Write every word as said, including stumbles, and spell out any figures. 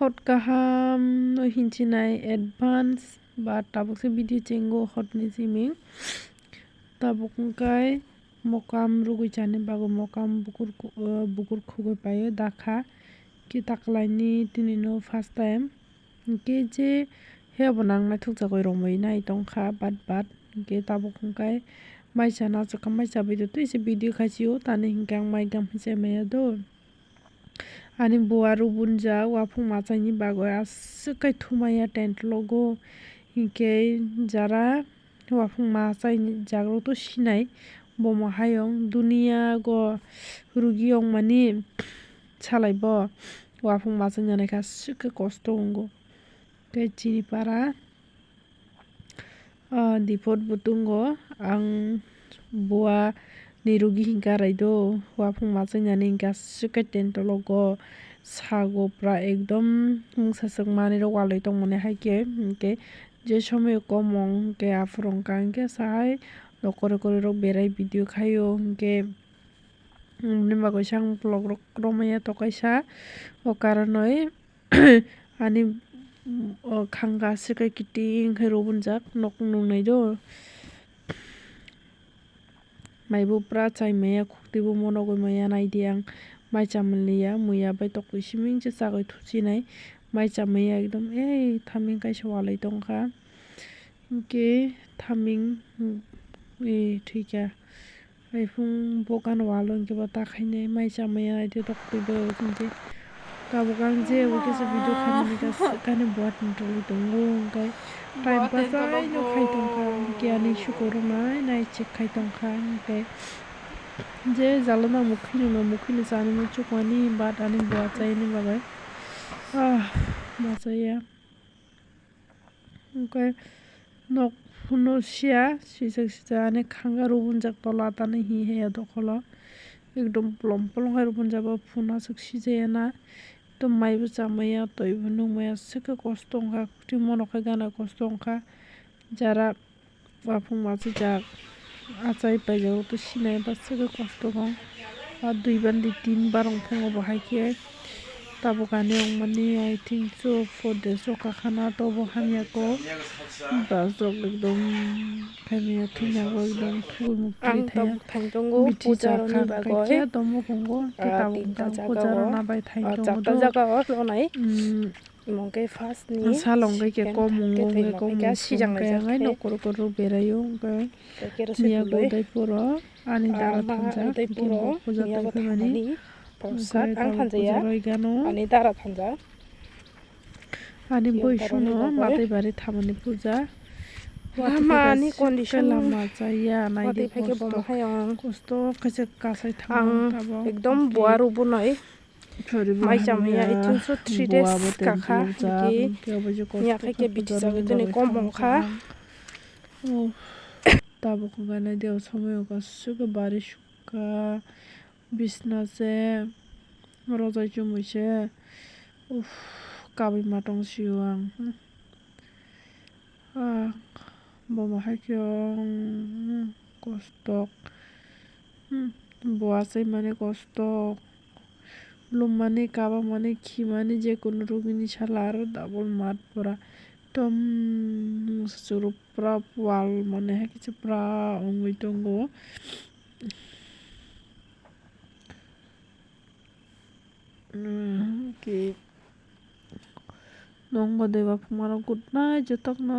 Hot kaham no hinchinai advance ba tabuk se video chengo hot ni siming. Tabuk hwnkhe mokam rugwi chani bagwi mokam bukur khu-, uh, bukur khugwi paio dakha. Khe taklaini tini no first time. Hwnkhe je he bo nang naithok jagwi romwi nai tongkha bat bat. Hwnkhe tabuk hwnkhe mai chana chwkha mai chabwi do twi se video khaisio tani hwnkhe ang mai gam hinchai maya do. Ani buwa rubunjak waphung machaini bagwi aswk kai thumaya tent logo. Hinkhe jara waphung machaini jagrok to sinai bomo hayung duniya go rugi yongmani salai bo waphung machai nanaikha aswk khe kosto wngo. Tei chini para Ah, dipot bo tongo. Ang buwa ni rugi hinkha rai do. Waphung machai nani hinkha aswk khe tent o logo. Sago pura ekdom mungsa swk manwi rok walwi tongmani hai khe. Hinkhe je somoyo kom wng hinkhe aphuru wngkha hinkhe sahai nokore kore rok berai video khaio hinkhe. Aboni bagwi se ang vlog rok romaya to kaisa o karonwi ani o khanga aswk khe kiting khe rubunjak nok nungnai do. Maibo pura chai maya khukti bo monogwi maya naidi ang mai chamanliya muya bai tokwi siming se chagwi thuchinai mai chamaya ekdom ei thaming kaisa walai tongkha hinkhe thaming ei thwikha. Haiphung bogan walo hinkhe bo ta khainai mai chamaya naidi tokti do hinkhe. Tabuk ang je abo kisa video khaimani kani buat ni tongwi tongo hinkhe time pass aino khai tongkha hinkhe ani sukoro nai nai check khai tongkha hinkhe je jalo nang mukhi no mukhi no chani muchukmani bat ani buat chaini bagwi ah machaya. Hwnkhe nok phano siya, sijak sijak ani khanga rubunjak tola tani hi haiya dokholo. Ekdom polom polom khe rubunjak bo phano aswk sijaya na. Ekdom maibo chamaya, toibo nungmaya, aswk khe kosto wngkha, kwtwi mono khe gana kosto wngkha. Jara waphung machijak, achai paijak rok to sinai, aswk khe kosto wng. A dui bandi tin bar wng phungo bo hai khe. Tabuk ani wngmani, I think so, four days o kakhana tobo hamya kok. Bus rok ekdom khaimaya thwngya kok, ekdom thugui mukti thaya. Ang tabuk thang tongo puja rokni bagwi. Khe tomo kongo, khe tabuk thang puja rok nabai thang tongo. Chapta jaga o lonai. Imo khe first ni salong khe khe kom wngkhe kom wngkhe ang ai nokoro koro beraio wngkhe. Miya godai puro ani dara thansa khe puja tongphimani. Prosad ang thanjaya. Ani dara thanja. Ani boisu no matwi bari thamani puja. Lama ni condition lama chaya nai di kosto. Kosto khe se kasai thang tabo. Ekdom buaru bunai. Mai chamaya itin so three days kakha. Miya khe khe bithi chagwi tini kom wngkha. Tabuk wngkha nai di o somoi o kaisa bari sukha. Bisna se, rojai chumui se, uff, kabui ma tong sio ang, hmm. Ah, bo ma hai khe ong, hmm, kostok, hmm, bo achai mani kostok, lum mani, kaba mani, khi mani, je kunu rugini sala aro double mat pura, ekdom, hmm, suchuru pura wal mani hai khe se pura wngwi tongo. Ki nokbo deba phungrok good night jotono.